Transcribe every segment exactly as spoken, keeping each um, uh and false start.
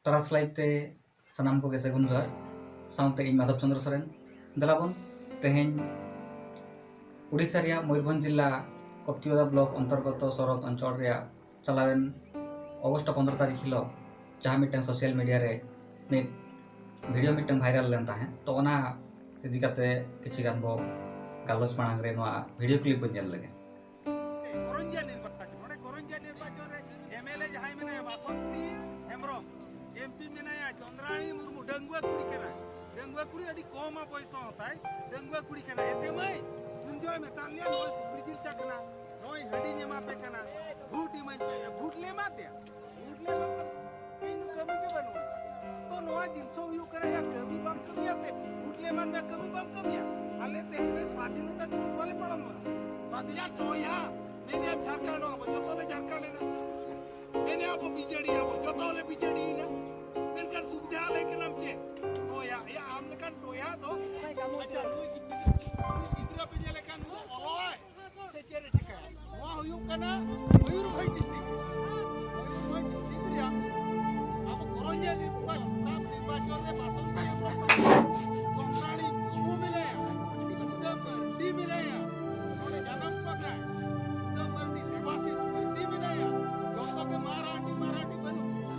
ᱛᱟᱨᱟᱥ ᱞᱟᱭᱤᱵᱷ ᱛᱮ ᱥᱟᱱᱟᱢ ᱠᱚᱜᱮ ᱥᱟᱹᱜᱩᱱ ᱡᱚᱦᱟᱨ᱾ ᱥᱟᱶᱛᱮ ᱤᱧ ᱢᱟᱫᱷᱚᱵ ᱪᱚᱸᱫᱽᱨᱚ ᱥᱚᱨᱮᱱ᱾ ᱫᱮᱞᱟᱵᱚᱱ ᱛᱮᱦᱮᱧ ᱩᱰᱤᱥᱟ ᱨᱮᱭᱟᱜ ᱢᱚᱭᱩᱨᱵᱷᱚᱸᱡᱽ ᱡᱤᱞᱟ ᱠᱚᱯᱛᱤᱣᱟᱫᱟ ᱵᱞᱚᱠ ᱚᱱᱛᱚᱨᱜᱚᱛᱚ ᱥᱚᱨᱚᱛ ᱚᱧᱪᱚᱞ ᱨᱮᱭᱟᱜ ᱪᱟᱞᱟᱣᱮᱱ ᱚᱜᱚᱥᱴ ᱯᱚᱱᱫᱽᱨᱚ ᱛᱟᱹᱨᱤᱠᱷ ᱦᱤᱞᱳᱜ ᱡᱟᱦᱟᱸ ᱢᱤᱫᱴᱟᱝ ᱥᱳᱥᱟᱞ ᱢᱤᱰᱤᱭᱟ ᱨᱮ ᱢᱤᱫ ᱵᱷᱤᱰᱤᱭᱳ ᱢᱤᱫᱴᱟᱝ ᱵᱷᱟᱭᱨᱟᱞ ᱞᱮᱱ ᱛᱟᱦᱮᱸᱫ, ᱛᱚ ᱚᱱᱟ ᱤᱫᱤ ᱠᱟᱛᱮ ᱠᱤᱪᱷᱤ ᱜᱟᱱ ᱵᱚ ᱜᱟᱞᱚᱪ ᱢᱟᱲᱟᱝ ᱨᱮ ᱱᱚᱣᱟ ᱵᱷᱤᱰᱤᱭᱳ ᱠᱞᱤᱯ ᱵᱚᱱ ᱧᱮᱞ ᱞᱮᱜᱮ᱾ ᱠᱚᱨᱚᱧᱡᱤᱭᱟ ᱱᱤᱨᱵᱟᱪᱚᱱ, ᱱᱚᱰᱮ ᱠᱚᱨᱚᱧᱡᱤᱭᱟ ᱱᱤᱨᱵᱟᱪᱚᱱ ᱨᱮ ᱮᱢ ᱮᱞ ᱮ ᱡᱟᱦᱟᱸᱭ ᱢᱮᱱᱟᱭᱟ ᱵᱟᱥᱚᱱᱛᱤ ᱦᱮᱢᱵᱨᱚᱢ, ᱮᱢ ᱯᱤ ᱢᱮᱱᱟᱭᱟ ᱪᱚᱸᱫᱽᱨᱟᱬᱤ ᱢᱩᱨᱢᱩ, ᱰᱟᱺᱜᱩᱣᱟᱹ ᱠᱩᱲᱤ ᱠᱟᱱᱟᱭ, ᱰᱟᱺᱜᱩᱣᱟᱹ ᱠᱩᱲᱤ ᱟᱹᱰᱤ ᱠᱚᱢᱟ ᱵᱚᱭᱮᱥ ᱦᱚᱸ ᱛᱟᱭ, ᱰᱟᱺᱜᱩᱣᱟᱹ ᱠᱩᱲᱤ ᱠᱟᱱᱟᱭ᱾ ᱮᱛᱮ ᱢᱟᱹᱭ, ᱩᱱ ᱡᱚᱦᱚᱜ ᱢᱮᱛᱟᱫ ᱞᱮᱭᱟ ᱱᱚᱜᱼᱚᱭ ᱥᱩᱠᱨᱤ ᱡᱤᱞ ᱪᱟ ᱠᱟᱱᱟ, ᱱᱚᱜᱼᱚᱭ ᱦᱟᱺᱰᱤᱧ ᱮᱢᱟ ᱯᱮ ᱠᱟᱱᱟ, ᱵᱷᱳᱴ ᱮᱢᱟᱹᱧ ᱯᱮ᱾ ᱵᱷᱳᱴ ᱞᱮ ᱮᱢᱟ ᱯᱮᱭᱟ, ᱵᱷᱳᱴ ᱞᱮ ᱮᱢᱟ ᱯᱮᱭᱟ, ᱤᱧ ᱠᱟᱹᱢᱤ ᱜᱮ ᱵᱟᱹᱱᱩᱜᱼᱟ᱾ ᱛᱚ ᱱᱚᱣᱟ ᱡᱤᱱᱤᱥ ᱦᱚᱸ ᱦᱩᱭᱩᱜ ᱠᱟᱱᱟ, ᱭᱟ ᱠᱟᱹᱢᱤ ᱵᱟᱢ ᱠᱟᱹᱢᱤᱭᱟ ᱛᱮ ᱵᱷᱳᱴ ᱞᱮ ᱮᱢᱟᱱ ᱢᱮᱭᱟ, ᱠᱟᱹᱢᱤ ᱵᱟᱢ ᱠᱟᱹᱢᱤᱭᱟ᱾ ᱟᱞᱮ ᱛᱮᱦᱮᱧ ᱞᱮ ᱥᱣᱟᱫᱷᱤᱱᱚᱛᱟ ᱫᱤᱵᱚᱥ ᱵᱟᱞᱮ ᱯᱟᱞᱚᱱ ᱢᱟ᱾ ᱥᱣᱟᱫᱷᱤᱱ ᱴᱚᱭᱟ, ᱢᱮᱱᱮ ᱡᱷᱟᱨᱠᱷᱚᱸᱰ ᱟᱵᱚ ᱡᱚᱛᱚ ᱞᱮ ᱡᱷᱟᱨᱠᱷᱚᱸᱰ ᱮᱱᱟ᱾ ᱢᱮᱱᱮ ᱟᱵᱚ ᱵᱤᱡᱮᱰᱤ ᱟᱵᱚ ᱡᱚᱛᱚ ᱞᱮ ᱵᱤᱡᱮᱰᱤ ᱮᱱᱟ᱾ ᱢᱮᱱᱠᱷᱟᱱ ᱥᱩᱵᱤᱫᱷᱟ ᱟᱞᱮ ᱠᱟᱱᱟᱢ ᱪᱮᱫ? ᱴᱚᱭᱟ, ᱭᱟ ᱟᱢ ᱞᱮᱠᱟᱱ ᱴᱚᱭᱟ ᱫᱚ, ᱟᱪᱪᱷᱟ, ᱱᱩᱭ ᱜᱤᱫᱽᱨᱟᱹ, ᱱᱩᱭ ᱜᱤᱫᱽᱨᱟᱹ ᱯᱮ ᱧᱮᱞᱮ ᱠᱟᱱ, ᱱᱩᱭ ᱫᱚ ᱚᱞᱚᱜ ᱟᱭ ᱥᱮ ᱪᱮᱫ ᱮ ᱪᱤᱠᱟᱹᱭᱟ? ᱱᱚᱣᱟ ᱦᱩᱭᱩᱜ ᱠᱟᱱᱟ ᱢᱚᱭᱩᱨᱵᱷᱚᱸᱡᱽ ᱰᱤᱥᱴᱨᱤᱠᱴ᱾ ᱢᱚᱭᱩᱨᱵᱷᱚᱸᱡᱽ ᱰᱤᱥᱴᱨᱤᱠᱴ ᱨᱮᱭᱟᱜ ᱟᱵᱚ ᱠᱚᱨᱚᱧᱡᱤᱭᱟ ᱱᱤᱨᱵᱟᱪᱚᱱ, ᱱᱤᱨᱵᱟᱪᱚᱱ ᱨᱮ ᱵᱟᱥᱚᱱᱛᱤ ᱦᱮᱢᱵᱨᱚᱢ, ᱠᱚᱝᱠᱟᱲᱤ ᱢᱩᱨᱢᱩ ᱢᱮᱱᱟᱭᱟ, ᱥᱩᱫᱟᱹᱢ ᱢᱟᱨᱰᱤ ᱢᱮᱱᱟᱭᱟ, ᱱᱚᱰᱮ ᱡᱟᱱᱟᱢ ᱠᱟᱱᱟᱭ, ᱥᱩᱫᱟᱹᱢ ᱢᱟᱨᱰᱤ, ᱫᱮᱵᱟᱥᱤᱥ ᱢᱟᱨᱰᱤ ᱢᱮᱱᱟᱭᱟ, ᱡᱚᱛᱚ ᱜᱮ ᱢᱟᱨᱟᱴᱷᱤ, ᱢᱟᱨᱟᱴᱷᱤ ᱵᱟᱹᱱᱩᱜ ᱠᱚᱣᱟ᱾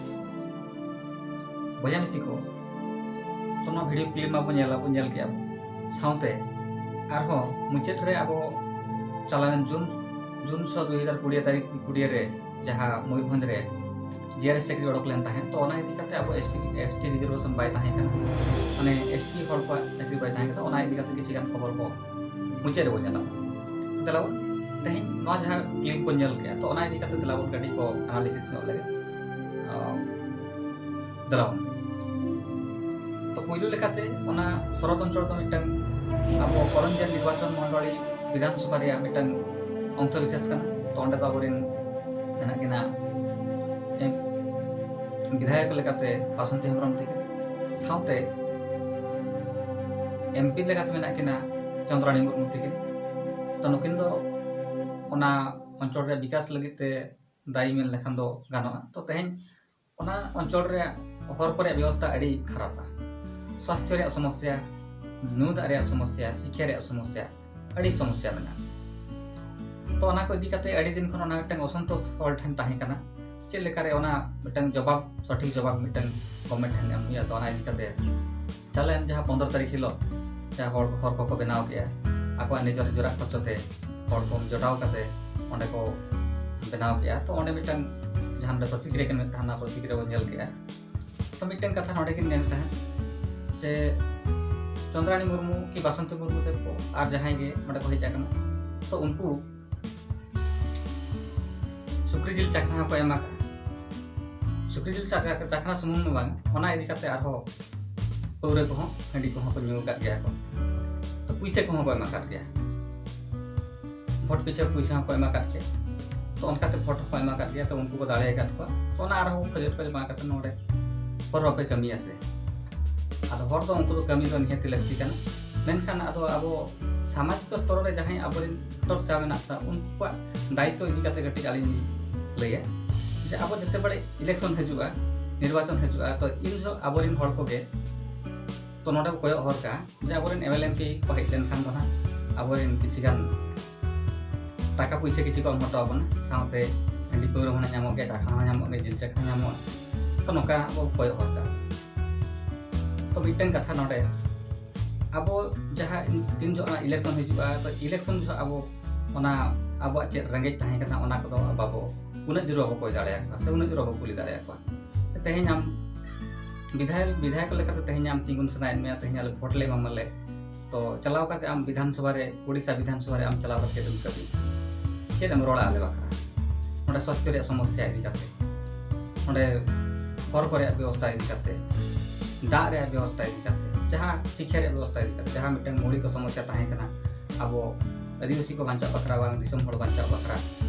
ᱵᱚᱭᱦᱟ ᱢᱤᱥᱤ ᱠᱚ, ᱛᱚ ᱱᱚᱣᱟ ᱵᱷᱤᱰᱤᱭᱳ ᱠᱞᱤᱯ ᱢᱟᱵᱚ ᱧᱮᱞ, ᱟᱵᱚ ᱧᱮᱞ ᱠᱮᱜᱼᱟ ᱵᱚ᱾ ᱥᱟᱶᱛᱮ ᱟᱨᱦᱚᱸ ᱢᱩᱪᱟᱹᱫ ᱨᱮ ᱟᱵᱚ ᱪᱟᱞᱟᱣᱮᱱ ᱡᱩᱱ, ᱡᱩᱱ ᱪᱷᱚ ᱫᱩ ᱦᱟᱡᱟᱨ ᱠᱩᱲᱤ ᱛᱟᱹᱨᱤᱠᱷ ᱠᱩᱲᱤ ᱨᱮ ᱡᱟᱦᱟᱸ ᱢᱚᱭᱩᱨᱵᱷᱚᱸᱡᱽ ᱨᱮ ᱡᱤ ᱟᱨ ᱮᱥ ᱪᱟᱹᱠᱨᱤ ᱚᱰᱚᱠ ᱞᱮᱱ ᱛᱟᱦᱮᱸᱫ, ᱛᱚ ᱚᱱᱟ ᱤᱫᱤ ᱠᱟᱛᱮ ᱟᱵᱚ S T, S T reservation ᱵᱟᱭ ᱛᱟᱦᱮᱸ ᱠᱟᱱᱟ, ᱢᱟᱱᱮ ᱮᱥ ᱴᱤ ᱦᱚᱲ ᱠᱚᱣᱟᱜ ᱪᱟᱹᱠᱨᱤ ᱵᱟᱭ ᱛᱟᱦᱮᱸ ᱠᱟᱱᱟ, ᱚᱱᱟ ᱤᱫᱤ ᱠᱟᱛᱮ ᱠᱤᱪᱷᱤ ᱜᱟᱱ ᱠᱷᱚᱵᱚᱨ ᱵᱚ ᱢᱩᱪᱟᱹᱫ ᱨᱮᱵᱚ ᱧᱮᱞᱟ᱾ ᱛᱚ ᱫᱮᱞᱟ ᱵᱚᱱ ᱛᱮᱦᱮᱧ ᱱᱚᱣᱟ ᱡᱟᱦᱟᱸ ᱠᱞᱤᱯ ᱵᱚᱱ ᱧᱮᱞ ᱠᱮᱜᱼᱟ, ᱛᱚ ᱚᱱᱟ ᱤᱫᱤ ᱠᱟᱛᱮ ᱫᱮᱞᱟ ᱵᱚᱱ ᱠᱟᱹᱴᱤᱡ ᱵᱚ ᱮᱱᱟᱞᱤᱥᱤᱥ ᱧᱚᱜ ᱞᱮᱜᱮ᱾ ᱟᱢ, ᱫᱮᱞᱟ ᱵᱚᱱ᱾ ᱛᱚ ᱯᱩᱭᱞᱩ ᱞᱮᱠᱟᱛᱮ ᱚᱱᱟ ᱥᱚᱨᱚᱛ ᱚᱧᱪᱚᱞ ᱫᱚ ᱢᱤᱫᱴᱟᱝ ᱟᱵᱚ ᱠᱚᱨᱚᱧᱡᱤᱭᱟ ᱱᱤᱨᱵᱟᱪᱚᱱ ᱢᱚᱱᱰᱚᱞᱤ ᱵᱤᱫᱷᱟᱱ ᱥᱚᱵᱷᱟ ᱨᱮᱭᱟᱜ ᱢᱤᱫᱴᱟᱝ ᱚᱝᱥᱚ ᱵᱤᱥᱮᱥ ᱠᱟᱱᱟ᱾ ᱛᱚ ᱚᱸᱰᱮ ᱫᱚ ᱟᱵᱚᱨᱮᱱ ᱢᱮᱱᱟᱜ ᱠᱤᱱᱟ ᱮᱢ-, ᱵᱤᱫᱷᱟᱭᱚᱠ ᱞᱮᱠᱟᱛᱮ ᱵᱟᱥᱚᱱᱛᱤ ᱦᱮᱢᱵᱨᱚᱢ ᱛᱤᱠᱤᱱ, ᱥᱟᱶᱛᱮ ᱮᱢ ᱯᱤ ᱞᱮᱠᱟᱛᱮ ᱢᱮᱱᱟᱜ ᱠᱤᱱᱟ ᱪᱚᱸᱫᱽᱨᱟᱬᱤ ᱢᱩᱨᱢᱩ ᱛᱤᱠᱤᱱ᱾ ᱛᱚ ᱱᱩᱠᱤᱱ ᱫᱚ ᱚᱱᱟ ᱚᱧᱪᱚᱞ ᱨᱮᱭᱟᱜ ᱵᱤᱠᱟᱥ ᱞᱟᱹᱜᱤᱫ ᱛᱮ ᱫᱟᱭᱤ ᱢᱮᱱ ᱞᱮᱠᱷᱟᱱ ᱫᱚ ᱜᱟᱱᱚᱜᱼᱟ᱾ ᱛᱚ ᱛᱮᱦᱮᱧ ᱚᱱᱟ ᱚᱧᱪᱚᱞ ᱨᱮᱭᱟᱜ ᱦᱚᱨ ᱠᱚᱨᱮ ᱵᱮᱵᱚᱥᱛᱷᱟ ᱟᱹᱰᱤ ᱠᱷᱟᱨᱟᱯᱟ᱾ ᱥᱟᱥᱛᱷᱚ ᱨᱮᱭᱟᱜ ᱥᱚᱢᱚᱥᱥᱟ, ᱧᱩ ᱫᱟᱜ ᱨᱮᱭᱟᱜ ᱥᱚᱢᱚᱥᱥᱟ, ᱥᱤᱠᱠᱷᱟ ᱨᱮᱭᱟᱜ ᱥᱚᱢᱚᱥᱥᱟ, ᱟᱹᱰᱤ ᱥᱚᱢᱚᱥᱥᱟ ᱢᱮᱱᱟᱜᱼᱟ᱾ ᱛᱚ ᱚᱱᱟ ᱠᱚ ᱤᱫᱤ ᱠᱟᱛᱮ ᱟᱹᱰᱤ ᱫᱤᱱ ᱠᱷᱚᱱ ᱚᱱᱟ ᱢᱤᱫᱴᱟᱝ ᱚᱥᱚᱱᱛᱳᱥ ᱦᱚᱲ ᱴᱷᱮᱱ ᱛᱟᱦᱮᱸ ᱠᱟᱱᱟ, ᱪᱮᱫ ᱞᱮᱠᱟᱨᱮ ᱚᱱᱟ ᱢᱤᱫᱴᱟᱝ ᱡᱚᱵᱟᱵ, ᱥᱚᱴᱷᱤᱠ ᱡᱚᱵᱟᱵ ᱢᱤᱫᱴᱟᱝ ᱜᱚᱵᱷᱢᱮᱱᱴ ᱴᱷᱮᱱ ᱮᱢ ᱦᱩᱭᱩᱜᱼᱟ᱾ ᱛᱚ ᱚᱱᱟ ᱤᱫᱤ ᱠᱟᱛᱮ ᱪᱟᱞᱟᱣᱮᱱ ᱡᱟᱦᱟᱸ ᱯᱚᱱᱫᱽᱨᱚ ᱛᱟᱹᱨᱤᱠᱷ ᱦᱤᱞᱳᱜ ᱡᱟᱦᱟᱸ ᱦᱚᱲ, ᱦᱚᱨ ᱠᱚᱠᱚ ᱵᱮᱱᱟᱣ ᱠᱮᱜᱼᱟ, ᱟᱠᱚᱣᱟᱜ ᱱᱤᱡᱮᱨ ᱱᱤᱡᱮᱨᱟᱜ ᱠᱷᱚᱨᱪᱚ ᱛᱮ ᱦᱚᱲ ᱠᱚ ᱡᱚᱴᱟᱣ ᱠᱟᱛᱮ ᱚᱸᱰᱮ ᱠᱚ ᱵᱮᱱᱟᱣ ᱠᱮᱜᱼᱟ᱾ ᱛᱚ ᱚᱸᱰᱮ ᱢᱤᱫᱴᱟᱝ ᱡᱟᱦᱟᱸ ᱱᱚᱰᱮ ᱯᱨᱚᱛᱤᱠᱨᱤᱭᱟ ᱠᱚ ᱢᱮᱱ ᱛᱟᱦᱮᱸ, ᱚᱱᱟ ᱯᱨᱚᱛᱤᱠᱨᱤᱭᱟ ᱵᱚᱱ ᱧᱮᱞ ᱠᱮᱜᱼᱟ᱾ ᱛᱚ ᱢᱤᱫᱴᱟᱝ ᱠᱟᱛᱷᱟ ᱱᱚᱰᱮ ᱠᱤᱱ ᱢᱮᱱ ᱛᱟᱦᱮᱸᱫ ᱡᱮ ᱪᱚᱸᱫᱽᱨᱟᱱᱤ ᱢᱩᱨᱢᱩ ᱠᱤ ᱵᱟᱥᱚᱱᱛᱤ ᱢᱩᱨᱢᱩ ᱛᱟᱠᱚ ᱟᱨ ᱡᱟᱦᱟᱸᱭ ᱜᱮ ᱚᱸᱰᱮ ᱠᱚ ᱦᱮᱡ ᱟᱠᱟᱱᱟ, ᱛᱚ ᱩᱱᱠᱩ ᱥᱩᱠᱨᱤ ᱡᱤᱞ ᱪᱟᱠᱷᱱᱟ ᱦᱚᱸᱠᱚ ᱮᱢ ᱟᱠᱟᱫᱼᱟ᱾ ᱥᱩᱠᱨᱤ ᱡᱤᱞ ᱪᱟᱠᱷᱱᱟ, ᱪᱟᱠᱷᱱᱟ ᱥᱩᱢᱩᱝ ᱫᱚ ᱵᱟᱝ, ᱚᱱᱟ ᱤᱫᱤ ᱠᱟᱛᱮ ᱟᱨᱦᱚᱸ ᱯᱟᱹᱣᱨᱟᱹ ᱠᱚᱦᱚᱸ, ᱦᱟᱺᱰᱤ ᱠᱚᱦᱚᱸ ᱠᱚ ᱧᱩ ᱟᱠᱟᱫ ᱜᱮᱭᱟ ᱠᱚ᱾ ᱛᱚ ᱯᱩᱭᱥᱟᱹ ᱠᱚᱦᱚᱸ ᱠᱚ ᱮᱢ ᱟᱠᱟᱫ ᱜᱮᱭᱟ, ᱵᱷᱳᱴ ᱯᱤᱪᱷᱟᱹ ᱯᱩᱭᱥᱟᱹ ᱦᱚᱸᱠᱚ ᱮᱢ ᱟᱠᱟᱫ ᱜᱮᱭᱟ᱾ ᱛᱚ ᱚᱱᱠᱟᱛᱮ ᱵᱷᱳᱴ ᱦᱚᱸᱠᱚ ᱮᱢ ᱟᱠᱟᱫ ᱜᱮᱭᱟ, ᱛᱚ ᱩᱱᱠᱩ ᱠᱚ ᱫᱟᱲᱮ ᱟᱠᱟᱫ ᱠᱚᱣᱟ᱾ ᱛᱚ ᱚᱱᱟ ᱟᱨᱦᱚᱸ ᱠᱷᱚᱡᱚᱜ ᱠᱷᱚᱡᱚᱜ ᱮᱢᱟ ᱠᱟᱛᱮ ᱱᱚᱰᱮ ᱦᱚᱨ ᱵᱟᱯᱮ ᱠᱟᱹᱢᱤᱭᱟ ᱥᱮ? ᱟᱫᱚ ᱦᱚᱲ ᱫᱚ ᱩᱱᱠᱩ ᱫᱚ ᱠᱟᱹᱢᱤ ᱫᱚ ᱱᱤᱦᱟᱹᱛᱤ ᱞᱟᱹᱠᱛᱤ ᱠᱟᱱᱟ, ᱢᱮᱱᱠᱷᱟᱱ ᱟᱫᱚ ᱟᱵᱚ ᱥᱟᱢᱟᱡᱤᱠ ᱥᱛᱚᱨ ᱨᱮ ᱡᱟᱦᱟᱸᱭ ᱟᱵᱚᱨᱮᱱ ᱴᱚᱨᱪᱟ ᱢᱮᱱᱟᱜ ᱠᱚᱣᱟ, ᱩᱱᱠᱩᱣᱟᱜ ᱫᱟᱭᱤᱛᱛᱚ ᱤᱫᱤ ᱠᱟᱛᱮ ᱠᱟᱹᱴᱤᱡ ᱟᱹᱞᱤᱧ ᱞᱤᱧ ᱞᱟᱹᱭᱟ ᱡᱮ ᱟᱵᱚ ᱡᱮᱛᱮ ᱵᱟᱲᱮ ᱤᱞᱮᱠᱥᱚᱱ ᱦᱤᱡᱩᱜᱼᱟ, ᱱᱤᱨᱵᱟᱪᱚᱱ ᱦᱤᱡᱩᱜᱼᱟ, ᱛᱚ ᱤᱱ ᱡᱚᱦᱚᱜ ᱟᱵᱚᱨᱮᱱ ᱦᱚᱲ ᱠᱚᱜᱮ ᱛᱚ ᱱᱚᱰᱮ ᱠᱚ ᱠᱚᱭᱚᱜ ᱦᱚᱨ ᱠᱟᱜᱼᱟ ᱡᱮ ᱟᱵᱚᱨᱮᱱ ᱮᱢ ᱮᱞ ᱮᱢ ᱯᱤ ᱠᱚ ᱦᱮᱡ ᱞᱮᱱᱠᱷᱟᱱ ᱫᱚ ᱦᱟᱸᱜ ᱟᱵᱚᱨᱮᱱ ᱠᱤᱪᱷᱤ ᱜᱟᱱ ᱴᱟᱠᱟ ᱯᱩᱭᱥᱟᱹ ᱠᱤᱪᱷᱤ ᱠᱚ ᱮᱢ ᱦᱚᱴᱚ ᱟᱵᱚᱱᱟ, ᱥᱟᱶᱛᱮ ᱦᱟᱺᱰᱤ ᱯᱟᱹᱣᱨᱟᱹ ᱦᱚᱸ ᱧᱟᱢᱚᱜ ᱜᱮᱭᱟ, ᱪᱟᱠᱷᱱᱟ ᱦᱚᱸ ᱧᱟᱢᱚᱜ ᱜᱮᱭᱟ, ᱡᱤᱞ ᱪᱟᱠᱷᱱᱟ ᱧᱟᱢᱚᱜᱼᱟ᱾ ᱛᱚ ᱱᱚᱝᱠᱟ ᱦᱟᱸᱜ ᱵᱚ ᱠᱚᱭᱚᱜ ᱦᱚᱨ ᱠᱟᱜᱼᱟ᱾ ᱛᱚ ᱢᱤᱫᱴᱟᱝ ᱠᱟᱛᱷᱟ ᱱᱚᱰᱮ, ᱟᱵᱚ ᱡᱟᱦᱟᱸ ᱛᱤᱱ ᱡᱚᱦᱚᱜ ᱚᱱᱟ ᱤᱞᱮᱠᱥᱚᱱ ᱦᱤᱡᱩᱜᱼᱟ, ᱛᱚ ᱤᱞᱮᱠᱥᱚᱱ ᱡᱚᱦᱚᱜ ᱟᱵᱚ ᱚᱱᱟ ᱟᱵᱚᱣᱟᱜ ᱪᱮᱫ ᱨᱮᱸᱜᱮᱡ ᱛᱟᱦᱮᱸ ᱠᱟᱱᱟ, ᱚᱱᱟ ᱠᱚᱫᱚ ᱵᱟᱵᱚ, ᱩᱱᱟᱹᱜ ᱡᱳᱨ ᱵᱟᱵᱚ ᱠᱚᱭ ᱫᱟᱲᱮᱭᱟᱠᱚᱣᱟ ᱥᱮ ᱩᱱᱟᱹᱜ ᱡᱳᱨ ᱵᱟᱵᱚ ᱠᱩᱞᱤ ᱫᱟᱲᱮᱭᱟᱠᱚᱣᱟ᱾ ᱛᱮᱦᱮᱧ ᱟᱢ ᱵᱤᱫᱷᱟᱭᱚᱠ, ᱵᱤᱫᱷᱟᱭᱚᱠ ᱞᱮᱠᱟᱛᱮ ᱛᱮᱦᱮᱧ ᱟᱢ ᱛᱤᱸᱜᱩᱱ ᱥᱟᱱᱟᱭᱮᱫ ᱢᱮᱭᱟ, ᱛᱮᱦᱮᱧ ᱟᱞᱮ ᱵᱷᱳᱴ ᱞᱮ ᱮᱢᱟᱢᱟᱞᱮ, ᱛᱚ ᱪᱟᱞᱟᱣ ᱠᱟᱛᱮ ᱟᱢ ᱵᱤᱫᱷᱟᱱ ᱥᱚᱵᱷᱟ ᱨᱮ, ᱳᱰᱤᱥᱟ ᱵᱤᱫᱷᱟᱱ ᱥᱚᱵᱷᱟ ᱨᱮ ᱟᱢ ᱪᱟᱞᱟᱣ ᱠᱟᱛᱮ ᱪᱮᱫ ᱮᱢ ᱠᱟᱹᱢᱤᱭᱟ? ᱪᱮᱫ ᱮᱢ ᱨᱚᱲᱟ ᱟᱞᱮ ᱵᱟᱠᱷᱨᱟ? ᱱᱚᱰᱮ ᱥᱟᱥᱛᱷᱚ ᱨᱮᱭᱟᱜ ᱥᱚᱢᱚᱥᱥᱟ ᱤᱫᱤ ᱠᱟᱛᱮ, ᱱᱚᱰᱮ ᱦᱚᱨ ᱠᱚ ᱨᱮᱭᱟᱜ ᱵᱮᱵᱚᱥᱛᱷᱟ ᱤᱫᱤ ᱠᱟᱛᱮ, ᱫᱟᱜ ᱨᱮᱭᱟᱜ ᱵᱮᱵᱚᱥᱛᱷᱟ ᱤᱫᱤ ᱠᱟᱛᱮ, ᱡᱟᱦᱟᱸ ᱥᱤᱠᱠᱷᱟ ᱨᱮᱭᱟᱜ ᱵᱮᱵᱚᱥᱛᱷᱟ ᱤᱫᱤ ᱠᱟᱛᱮ, ᱡᱟᱦᱟᱸ ᱢᱤᱫᱴᱟᱝ ᱢᱳᱣᱞᱤᱠ ᱥᱚᱢᱚᱥᱥᱟ ᱛᱟᱦᱮᱸ ᱠᱟᱱᱟ ᱟᱵᱚ ᱟᱹᱫᱤᱵᱟᱹᱥᱤ ᱠᱚ ᱵᱟᱧᱪᱟᱣ ᱵᱟᱠᱷᱨᱟ, ᱵᱟᱝ ᱫᱤᱥᱚᱢ ᱦᱚᱲ ᱵᱟᱧᱪᱟᱣ ᱵᱟᱠᱷᱨᱟ,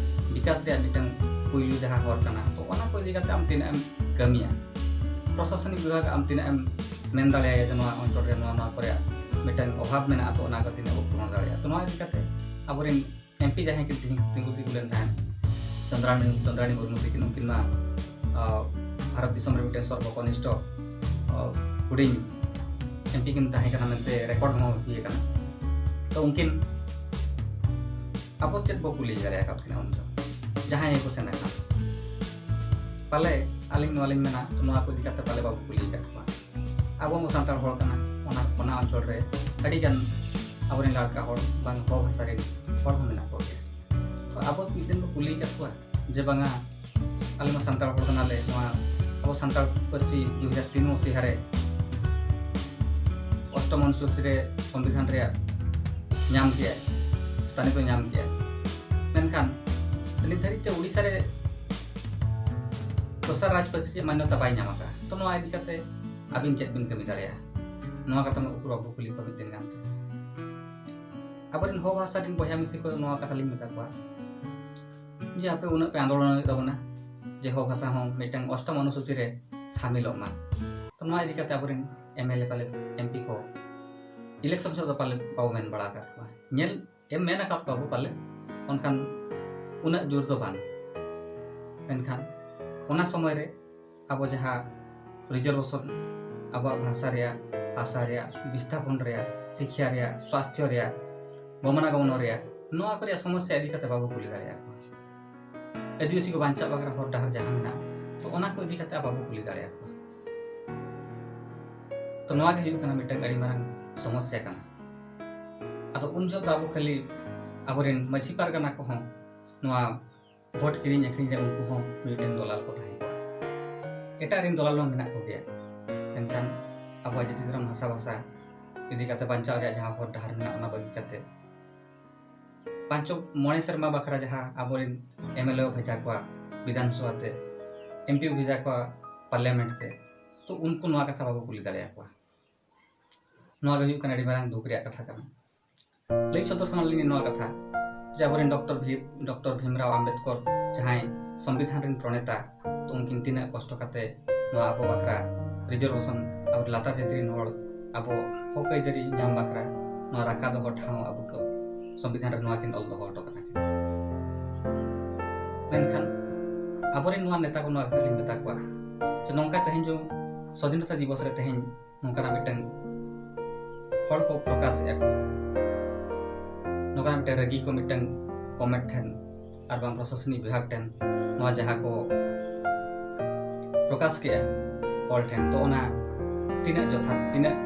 ᱵᱤᱠᱟᱥ ᱨᱮᱭᱟᱜ ᱢᱤᱫᱴᱟᱝ ᱯᱩᱭᱞᱩ ᱡᱟᱦᱟᱸ ᱦᱚᱨ ᱠᱟᱱᱟ, ᱛᱚ ᱚᱱᱟ ᱠᱚ ᱤᱫᱤ ᱠᱟᱛᱮ ᱟᱢ ᱛᱤᱱᱟᱹᱜ ᱮᱢ ᱠᱟᱹᱢᱤᱭᱟ? ᱯᱨᱚᱥᱟᱥᱚᱱᱤᱠ ᱵᱤᱵᱷᱟᱜᱽ ᱟᱢ ᱛᱤᱱᱟᱹᱜ ᱮᱢ ᱢᱮᱱ ᱫᱟᱲᱮᱭᱟᱭᱟ ᱡᱮ ᱱᱚᱣᱟ ᱚᱧᱪᱚᱞ ᱨᱮ ᱱᱚᱣᱟ, ᱱᱚᱣᱟ ᱠᱚᱨᱮ ᱢᱤᱫᱴᱟᱝ ᱚᱵᱷᱟᱵᱽ ᱢᱮᱱᱟᱜᱼᱟ, ᱛᱚ ᱚᱱᱟ ᱠᱚ ᱛᱤᱱᱟᱹᱜ ᱵᱚ ᱯᱩᱨᱚᱱ ᱫᱟᱲᱮᱭᱟᱜᱼᱟ? ᱛᱚ ᱱᱚᱣᱟ ᱤᱫᱤ ᱠᱟᱛᱮ ᱟᱵᱚᱨᱮᱱ ᱮᱢ ᱯᱤ ᱡᱟᱦᱟᱸᱭ ᱠᱤᱱ ᱛᱤᱸᱜᱩ, ᱛᱤᱸᱜᱩ ᱛᱤᱸᱜᱩ ᱞᱮᱱ ᱛᱟᱦᱮᱸᱫ, ᱪᱚᱸᱫᱽᱨᱟᱱᱤ, ᱪᱚᱸᱫᱽᱨᱟᱱᱤ ᱢᱩᱨᱢᱩ ᱛᱟᱹᱠᱤᱱ, ᱩᱱᱠᱤᱱ ᱢᱟ, ᱟᱸ, ᱵᱷᱟᱨᱚᱛ ᱫᱤᱥᱚᱢ ᱨᱮ ᱢᱤᱫᱴᱮᱱ ᱥᱚᱨᱵᱚᱠᱚᱱᱤᱥᱴᱷᱚ, ᱚ, ᱦᱩᱰᱤᱧ ᱮᱢᱯᱤ ᱠᱤᱱ ᱛᱟᱦᱮᱸ ᱠᱟᱱᱟ ᱢᱮᱱᱛᱮ ᱨᱮᱠᱚᱨᱰ ᱦᱚᱸ ᱦᱩᱭ ᱟᱠᱟᱱᱟ᱾ ᱛᱚ ᱩᱱᱠᱤᱱ ᱟᱵᱚ ᱪᱮᱫ ᱵᱚ ᱠᱩᱞᱤ ᱫᱟᱲᱮ ᱟᱠᱟᱫ ᱠᱤᱱᱟ ᱩᱱ ᱡᱚᱦᱚᱜ, ᱡᱟᱦᱟᱸᱭ ᱜᱮᱠᱚ ᱥᱮᱱ ᱟᱠᱟᱱ? ᱯᱟᱞᱮ ᱟᱹᱞᱤᱧ ᱱᱚᱣᱟ ᱞᱤᱧ ᱢᱮᱱᱟ, ᱱᱚᱣᱟ ᱠᱚ ᱤᱫᱤ ᱠᱟᱛᱮ ᱯᱟᱞᱮ ᱵᱟᱵᱚ ᱠᱩᱞᱤ ᱟᱠᱟᱫ ᱠᱚᱣᱟ᱾ ᱟᱵᱚ ᱢᱟ ᱥᱟᱱᱛᱟᱲ ᱦᱚᱲ ᱠᱟᱱᱟ, ᱚᱱᱟ, ᱚᱱᱟ ᱚᱧᱪᱚᱞ ᱨᱮ ᱟᱹᱰᱤᱜᱟᱱ ᱟᱵᱚᱨᱮᱱ ᱞᱟᱲᱠᱟ ᱦᱚᱲ ᱵᱟᱝ ᱦᱚᱲ ᱵᱷᱟᱥᱟ ᱨᱮᱱ ᱦᱚᱲ ᱦᱚᱸ ᱢᱮᱱᱟᱜ ᱠᱚᱜᱮᱭᱟ᱾ ᱛᱚ ᱟᱵᱚ ᱢᱤᱫ ᱫᱤᱱ ᱵᱚ ᱠᱩᱞᱤ ᱟᱠᱟᱫ ᱠᱚᱣᱟ ᱡᱮ ᱵᱟᱝᱟ, ᱟᱞᱮ ᱢᱟ ᱥᱟᱱᱛᱟᱲ ᱦᱚᱲ ᱠᱟᱱᱟᱞᱮ, ᱱᱚᱣᱟ ᱟᱵᱚ ᱥᱟᱱᱛᱟᱲ ᱯᱟᱹᱨᱥᱤ ᱫᱩ ᱦᱟᱡᱟᱨ ᱛᱤᱱ ᱢᱚᱥᱤᱦᱟ ᱨᱮ ᱚᱥᱴᱚᱢ ᱚᱱᱩᱥᱩᱪᱤ ᱨᱮ ᱥᱚᱝᱵᱤᱫᱷᱟᱱ ᱨᱮᱭᱟᱜ ᱧᱟᱢ ᱠᱮᱜᱼᱟᱭ, ᱥᱛᱷᱟᱱᱤᱛ ᱧᱟᱢ ᱠᱮᱜᱼᱟᱭ᱾ ᱢᱮᱱᱠᱷᱟᱱ ᱱᱤᱛ ᱫᱷᱟᱹᱨᱤᱡ ᱛᱮ ᱳᱰᱤᱥᱟ ᱨᱮ ᱫᱚᱥᱟᱨ ᱨᱟᱡᱽ ᱯᱟᱹᱨᱥᱤ ᱨᱮᱭᱟᱜ ᱢᱟᱱᱱᱚᱛᱟ ᱵᱟᱭ ᱧᱟᱢ ᱟᱠᱟᱫᱼᱟ᱾ ᱛᱚ ᱱᱚᱣᱟ ᱤᱫᱤ ᱠᱟᱛᱮ ᱟᱹᱵᱤᱱ ᱪᱮᱫ ᱵᱤᱱ ᱠᱟᱹᱢᱤ ᱫᱟᱲᱮᱭᱟᱜᱼᱟ? ᱱᱚᱣᱟ ᱠᱟᱛᱷᱟ ᱢᱟ ᱩᱠᱩᱨ ᱵᱟᱵᱚ ᱠᱩᱞᱤ ᱠᱚᱣᱟ ᱢᱤᱫ ᱫᱤᱱ ᱜᱟᱱ ᱛᱮ᱾ ᱟᱵᱚᱨᱮᱱ ᱦᱚ ᱵᱷᱟᱥᱟ ᱨᱮᱱ ᱵᱚᱭᱦᱟ ᱢᱤᱥᱤ ᱠᱚ ᱱᱚᱣᱟ ᱠᱟᱛᱷᱟ ᱞᱤᱧ ᱢᱮᱛᱟ ᱠᱚᱣᱟ ᱡᱮ ᱟᱯᱮ ᱩᱱᱟᱹᱜ ᱯᱮ ᱟᱱᱫᱳᱞᱚᱱ ᱦᱩᱭᱩᱜ ᱛᱟᱵᱚᱱᱟ ᱡᱮ ᱦᱚ ᱵᱷᱟᱥᱟ ᱦᱚᱸ ᱢᱤᱫᱴᱟᱝ ᱚᱥᱴᱚᱢ ᱚᱱᱩᱥᱩᱪᱤ ᱨᱮ ᱥᱟᱢᱤᱞᱚᱜ ᱢᱟ᱾ ᱛᱚ ᱱᱚᱣᱟ ᱤᱫᱤ ᱠᱟᱛᱮ ᱟᱵᱚᱨᱮᱱ ᱮᱢᱮᱞᱮ ᱯᱟᱞᱮ ᱮᱢᱯᱤ ᱠᱚ ᱤᱞᱮᱠᱥᱚᱱ ᱥᱚᱢᱚᱭ ᱫᱚ ᱯᱟᱞᱮ ᱵᱟᱵᱚ ᱢᱮᱱ ᱵᱟᱲᱟ ᱟᱠᱟᱫ ᱠᱚᱣᱟ, ᱧᱮᱞ ᱮᱢ ᱢᱮᱱ ᱟᱠᱟᱫ ᱠᱚᱣᱟ ᱵᱚ ᱯᱟᱞᱮ, ᱚᱱᱠᱟᱱ ᱩᱱᱟᱹᱜ ᱡᱳᱨ ᱫᱚ ᱵᱟᱝ᱾ ᱢᱮᱱᱠᱷᱟᱱ ᱚᱱᱟ ᱥᱚᱢᱚᱭ ᱨᱮ ᱟᱵᱚ ᱡᱟᱦᱟᱸ ᱨᱤᱡᱟᱨᱵᱷᱮᱥᱚᱱ, ᱟᱵᱚᱣᱟᱜ ᱵᱷᱟᱥᱟ ᱨᱮᱭᱟᱜ, ᱵᱷᱟᱥᱟ ᱨᱮᱭᱟᱜ, ᱵᱤᱥᱛᱷᱟᱯᱚᱱ ᱨᱮᱭᱟᱜ, ᱥᱤᱠᱷᱭᱟ ᱨᱮᱭᱟᱜ, ᱥᱣᱟᱥᱛᱷᱚ ᱨᱮᱭᱟᱜ, ᱜᱚᱢᱚᱱᱟᱜᱚᱢᱚᱱ ᱨᱮᱭᱟᱜ, ᱱᱚᱣᱟ ᱠᱚ ᱨᱮᱭᱟᱜ ᱥᱚᱢᱚᱥᱭᱟ ᱤᱫᱤ ᱠᱟᱛᱮ ᱵᱟᱵᱚ ᱠᱩᱞᱤ ᱫᱟᱲᱮᱭᱟᱜ ᱠᱚᱣᱟ᱾ ᱟᱹᱫᱤᱵᱟᱹᱥᱤ ᱠᱚ ᱵᱟᱧᱪᱟᱣ ᱵᱟᱠᱷᱨᱟ ᱦᱚᱨ ᱰᱟᱦᱟᱨ ᱡᱟᱦᱟᱸ ᱢᱮᱱᱟᱜᱼᱟ, ᱛᱚ ᱚᱱᱟ ᱠᱚ ᱤᱫᱤ ᱠᱟᱛᱮ ᱟᱵᱚ ᱵᱚ ᱠᱩᱞᱤ ᱫᱟᱲᱮᱭᱟᱠᱚᱣᱟ᱾ ᱛᱚ ᱱᱚᱣᱟ ᱜᱮ ᱦᱩᱭᱩᱜ ᱠᱟᱱᱟ ᱢᱤᱫᱴᱟᱝ ᱟᱹᱰᱤ ᱢᱟᱨᱟᱝ ᱥᱚᱢᱚᱥᱭᱟ ᱠᱟᱱᱟ᱾ ᱟᱫᱚ ᱩᱱ ᱡᱚᱦᱚᱜ ᱫᱚ ᱟᱵᱚ ᱠᱷᱟᱹᱞᱤ ᱟᱵᱚᱨᱮᱱ ᱢᱟᱹᱡᱷᱤ ᱯᱟᱨᱜᱟᱱᱟ ᱠᱚᱦᱚᱸ ᱱᱚᱣᱟ ᱵᱷᱳᱴ ᱠᱤᱨᱤᱧ ᱟᱹᱠᱷᱨᱤᱧ ᱨᱮ ᱩᱱᱠᱩ ᱦᱚᱸ ᱢᱤᱫᱴᱮᱱ ᱫᱚᱞᱟᱞ ᱠᱚ ᱛᱟᱦᱮᱸ ᱠᱚᱜᱼᱟ᱾ ᱮᱴᱟᱜ ᱨᱮᱱ ᱫᱚᱞᱟᱞ ᱢᱟ ᱢᱮᱱᱟᱜ ᱠᱚᱜᱮᱭᱟ, ᱢᱮᱱᱠᱷᱟᱱ ᱟᱵᱚᱣᱟᱜ ᱡᱟᱹᱛᱤ ᱫᱷᱚᱨᱚᱢ ᱵᱷᱟᱥᱟ ᱵᱷᱟᱥᱟ ᱤᱫᱤ ᱠᱟᱛᱮ ᱵᱟᱧᱪᱟᱣ ᱨᱮᱭᱟᱜ ᱡᱟᱦᱟᱸ ᱦᱚᱨ ᱰᱟᱦᱟᱨ ᱢᱮᱱᱟᱜᱼᱟ, ᱚᱱᱟ ᱵᱟᱹᱜᱤ ᱠᱟᱛᱮ ᱯᱟᱸᱪᱚ ᱢᱚᱬᱮ ᱥᱮᱨᱢᱟ ᱵᱟᱠᱷᱨᱟ ᱡᱟᱦᱟᱸ ᱟᱵᱚᱨᱮᱱ ᱮᱢᱮᱞᱮ ᱵᱷᱮᱡᱟ ᱠᱚᱣᱟ ᱵᱤᱫᱷᱟᱱ ᱥᱚᱵᱷᱟ ᱛᱮ, ᱮᱢᱯᱤ ᱵᱷᱮᱡᱟ ᱠᱚᱣᱟ ᱯᱟᱨᱞᱟᱢᱮᱱᱴ ᱛᱮ, ᱛᱚ ᱩᱱᱠᱩ ᱱᱚᱣᱟ ᱠᱟᱛᱷᱟ ᱵᱟᱵᱚ ᱠᱩᱞᱤ ᱫᱟᱲᱮᱭᱟᱠᱚᱣᱟ᱾ ᱱᱚᱣᱟ ᱜᱮ ᱦᱩᱭᱩᱜ ᱠᱟᱱᱟ ᱟᱹᱰᱤ ᱢᱟᱨᱟᱝ ᱫᱩᱠ ᱨᱮᱭᱟᱜ ᱠᱟᱛᱷᱟ ᱠᱟᱱᱟ᱾ ᱞᱟᱹᱭ ᱥᱚᱫᱚᱨ ᱥᱟᱱᱟ ᱞᱤᱧᱟ ᱱᱚᱣᱟ ᱠᱟᱛᱷᱟ ᱡᱮ ᱟᱵᱚᱨᱮᱱ ᱰᱚᱠᱴᱚᱨ ᱵᱷᱤ-, ᱰᱚᱠᱴᱚᱨ ᱵᱷᱤᱢᱨᱟᱣ ᱟᱢᱵᱮᱫᱠᱚᱨ, ᱡᱟᱦᱟᱸᱭ ᱥᱚᱝᱵᱤᱫᱷᱟᱱ ᱨᱮᱱ ᱯᱨᱚᱬᱮᱛᱟ, ᱛᱚ ᱩᱱᱠᱤᱱ ᱛᱤᱱᱟᱹᱜ ᱠᱚᱥᱴᱚ ᱠᱟᱛᱮ ᱱᱚᱣᱟ ᱟᱵᱚ ᱵᱟᱠᱷᱨᱟ ᱨᱤᱡᱟᱨᱵᱷᱮᱥᱚᱱ, ᱟᱵᱚ ᱞᱟᱛᱟᱨ ᱡᱟᱹᱛᱤ ᱨᱮᱱ ᱦᱚᱲ ᱟᱵᱚ ᱦᱚᱠ ᱟᱹᱭᱫᱟᱹᱨᱤ ᱧᱟᱢ ᱵᱟᱠᱷᱨᱟ ᱱᱚᱣᱟ ᱨᱟᱠᱟ ᱫᱚᱦᱚ ᱴᱷᱟᱶ ᱟᱵᱚ ᱠᱚ ᱥᱚᱝᱵᱤᱫᱷᱟᱱ ᱨᱮ ᱱᱚᱣᱟ ᱠᱤᱱ ᱚᱞ ᱫᱚᱦᱚ ᱦᱚᱴᱚ ᱠᱟᱜᱼᱟ᱾ ᱢᱮᱱᱠᱷᱟᱱ ᱟᱵᱚᱨᱮᱱ ᱱᱚᱣᱟ ᱱᱮᱛᱟ ᱠᱚ ᱱᱚᱣᱟ ᱠᱟᱛᱷᱟ ᱞᱤᱧ ᱢᱮᱛᱟ ᱠᱚᱣᱟ, ᱡᱮ ᱱᱚᱝᱠᱟ ᱛᱮᱦᱮᱧ ᱡᱮ ᱥᱟᱫᱷᱤᱱᱚᱛᱟ ᱫᱤᱵᱚᱥ ᱨᱮ ᱛᱮᱦᱮᱧ ᱱᱚᱝᱠᱟᱱᱟᱜ ᱢᱤᱫᱴᱟᱝ ᱦᱚᱲ ᱠᱚ ᱯᱨᱚᱠᱟᱥᱮᱫᱼᱟ ᱠᱚ, ᱱᱚᱝᱠᱟᱱᱟᱜ ᱢᱤᱫᱴᱟᱝ ᱨᱟᱹᱜᱤ ᱠᱚ ᱢᱤᱫᱴᱟᱝ ᱠᱚᱢᱮᱴ ᱴᱷᱮᱱ ᱟᱨ ᱵᱟᱝ ᱯᱨᱚᱥᱟᱥᱚᱱᱤᱠ ᱵᱤᱵᱷᱟᱜᱽ ᱴᱷᱮᱱ ᱱᱚᱣᱟ ᱡᱟᱦᱟᱸ ᱠᱚ ᱯᱨᱚᱠᱟᱥ ᱠᱮᱫᱼᱟ ᱚᱞ ᱴᱷᱮᱱ, ᱛᱚ ᱚᱱᱟ ᱛᱤᱱᱟᱹᱜ ᱡᱚᱛᱷᱟᱛ, ᱛᱤᱱᱟᱹᱜ